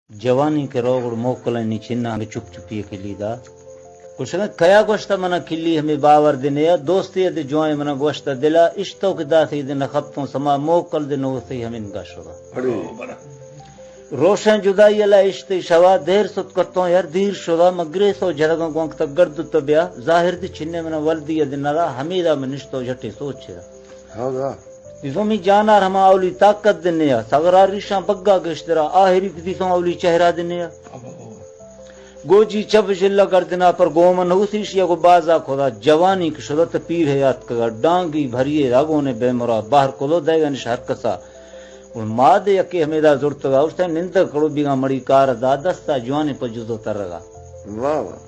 جوانی کہ رو گڑ موکلانی چناں چپ چپی کلی دا۔ گوشگا کیا گوشتا منا کلی ہمیں باور دے نیا، دوستی دے جوائیں منا گوشتا دلا، اشتو کہ داتی دے نہ خپتوں سما، موکل دے نوسی ہمیں گا شدا۔ روشن جدائی اللہ اشتے شوا، دیر ست کرتوں یار دیر شدا، مگریسو جھرگاں گونک تک گرد تو بیا، ظاہر دی چھنے منا ولدی دے نرا، ہمیدا من نشتو جھٹے سوچ چھرا۔ ہاں۔ دیسوں می جانار ہما اولی طاقت دنیا، سغرا ریشاں بگا گشترا، آہری دیسوں اولی چہرہ دنیا۔ گوجی چپ شلہ گردنا پر گومن ہوسیش یا گو بازا کھودا، جوانی کہ شدت پیر ہے یاد کگا، ڈانگی بھریے راگونے بے مرا، باہر کلو دے گنش ہر کسا۔ اور ماد یکی ہمیدا زرتگا، اس تے نندگ کڑو بیگا مڑی کار دا، دستا جوانی پر جزو ترگا۔ واہ واہ۔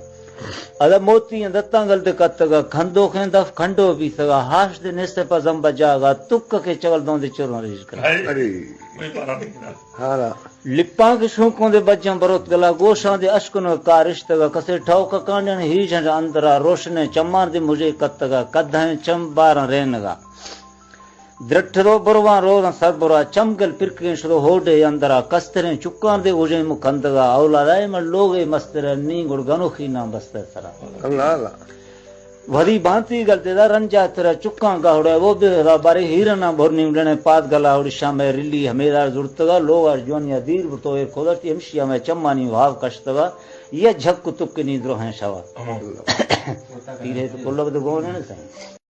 ادا موتی ایں دتاں گل دے کتگا، کھندوخیں دف کھنڈو بیتگا، ہاش دے نیستے پہ زمبا جاگا، تک کے چگل دوں دے چروں ریش کنا۔ ارے۔ ہارا۔ لپاں کے شونکوں دے بجاں بروت گلا، گوشاں دے اشکنو کارشتگا، کسے ٹھوکا کانڈن ہیجن اندرا، روشنے چمان دے مجھے کتگا، کدھائیں چم باراں رینگا۔ درٹھدو برواں روزاں سربرا، چمگل پرکگیں شدو ہوڈے اندرا، کستریں چکان دے اوژیں مکندگا، اولادائے من لوگے مستر نی گڑ گنوخی نام بستر سرا۔ اللہ اللہ۔ وھدی بانتی گل تیدا رنجا ترا چکان گاہڑا، وہ بے ہدا بارے ہیرنا بھرنی اڈنے پاد گلا، اوڑی شام رلی ہمیدار زرتگا، لوگا جوانی دیر بتو ایر کھولتی ہمشی ہمیں چمانی بھاو کشتگا، یہ جھک تکنی دروہیں شوا۔ پیرے تو کلگ دگونے سائیں۔